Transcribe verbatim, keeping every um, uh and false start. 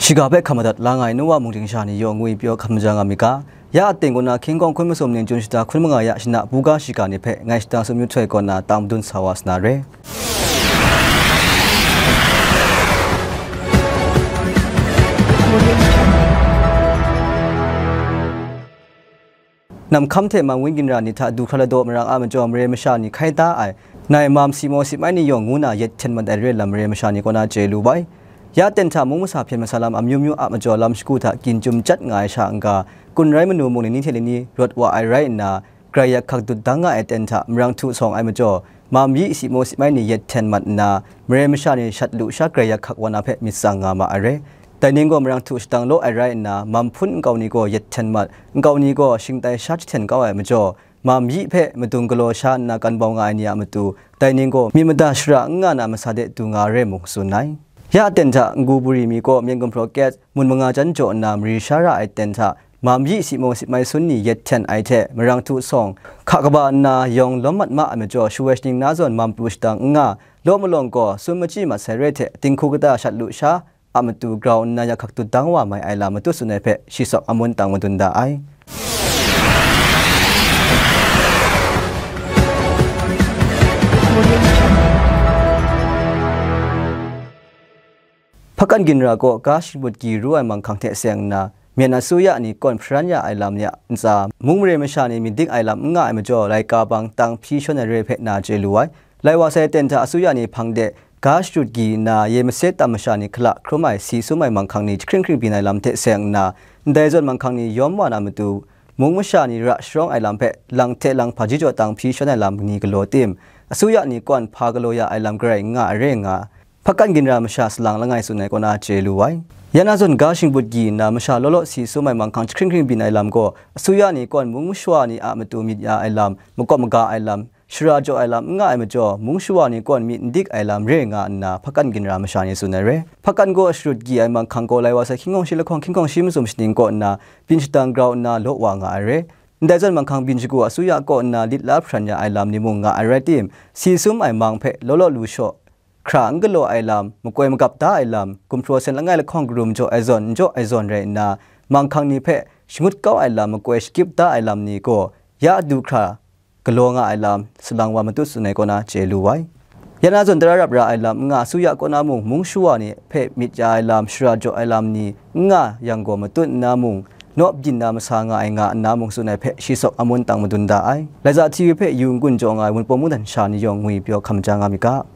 Shiga hpe hkam madat la nga ai Nowa mungdan sha ni yawng ngwi pyaw hkam ja nga mi ga, ya aten kaw na hkying kawng hkun masum ning jun shata hkun manga ya shana buga shiga ni hpe ngai shadang sumyu htoi kaw na tang madun sa wa sa na re. Nam hkam hte mam wun ginra ni hta du hkra ladaw marang a majaw mare masha ni hkai da ai, nai mam si maw si mai ni yawng ngu na yet hten mat ai re lam mare masha ni kaw na chye lu bai. Ya ten hta mung masa hpyen masa lam amyu myu a majaw lam shagu hta gyin chyum chyat nga ai sha n-ga, kun rai manu mung ni ni hte ni ni rawt wa ai rai nna, grai yak hkak dut dang nga ai ten hta marang htu sawng ai majaw, mam yi si maw si mai ni yet hten mat nna, mare masha ni shat lu sha grai yak hkak wa na hpe myit tsang nga ma ai re. Dai ning gaw marang htu shadang law ai rai nna, mam hpun nkau ni gaw yet hten mat, nkau ni gaw shingtai sha jahten kau ai majaw, mam yi hpe madung galaw sha nna kan bau nga ai ni a matu, dai ning gaw myit mada shara n nga na masa de du nga ai re mung tsun ai. Ya ten hta Nguburi mi kaw Myen gumhpraw Ket mun manga jan jaw nna mari sha ra ai ten hta, mam yi si maw si mai sun ni yet hten ai hte marang htu sawng, hka kaba nna yawng lawm mat ma ai majaw, shawoi shaning na zawn mam pru shadang n nga, law malawng gaw sum machyi mat sai re hte, dinghku kata shat lu sha a matu grau nna yak hkak dut dang wa mai ai lam matut tsun ai hpe shi sawk amun tang madun da ai. Hpakan ginra kaw ga shingbut gi ru ai manghkang hte seng nna, myen asuya ni kawn hparan ya ai lam ni a ntsa, mung mare masha ni myit dik ai lam n nga ai majaw, laika bang tang hpyi shawn ai re hpe na chye lu ai. Lai wa sai ten hta asuya ni hpang de ga sharut gi nna, ye mase tam masha ni hkala hkrum ai si sum ai manghkang ni jahkring hkring byin ai lam hte seng nna, ndai zawn manghkang ni yawm wa na matu, mung masha ni ra sharawng ai lam hpe lang hte lang hpaji jaw tang hpyi shawn ai lam ni galaw tim, asuya ni kawn hpa galaw ya ai lam garai n nga ai re nga, hpakan ginra masha salang langai tsun ai kaw na chye lu ai. Ya na zawn ga shingbut gi nna masha law law si sum ai manghkang jahkring hkring byin ai lam gaw, asuya ni kawn mung mashawa ni a matu myit ya ai lam, makawp maga ai lam, shara jaw ai lam n nga ai majaw, mung shawa ni kawn myit n dik ai lam re nga nna, hpakan ginra masha ni tsun ai re. Hpakan gaw sharut gi ai manghkang gaw lai wa sai hkying hkawng shi lahkawng hkying hkawng shi masum shaning kaw nna, byin shadang grau nna law wa nga ai re. Ndai zawn manghkang byin shagu asuya kaw nna lit la hparan ya ai lam ni mung nga ai rai tim, si sum ai mang hpe law law lu shaw, hkra n galaw ai lam, makoi magap da ai lam, gumhpraw sen langai lahkawng karum jaw ai zawn n jaw ai zawn rai nna, manghkang ni hpe shangut kau ai lam, makoi shakyip da ai lam ni gaw ya du hkra galaw nga ai lam, salang wa matut tsun ai kaw na chye lu ai. Ya na zawn tara rap ra ai lam n nga, asuya kaw na mung, mung shawa ni hpe myit ya ai lam, shara jaw ai lam ni n nga yang gaw, matut nna mung, naw byin na masa nga ai nga nna mung tsun ai hpe shi sawk amun tang madun da ai. Laiza T V hpe yu n-gun jaw nga ai Wunpawng mungdan sha ni yawng ngwi pyaw hkam ja nga mi ga.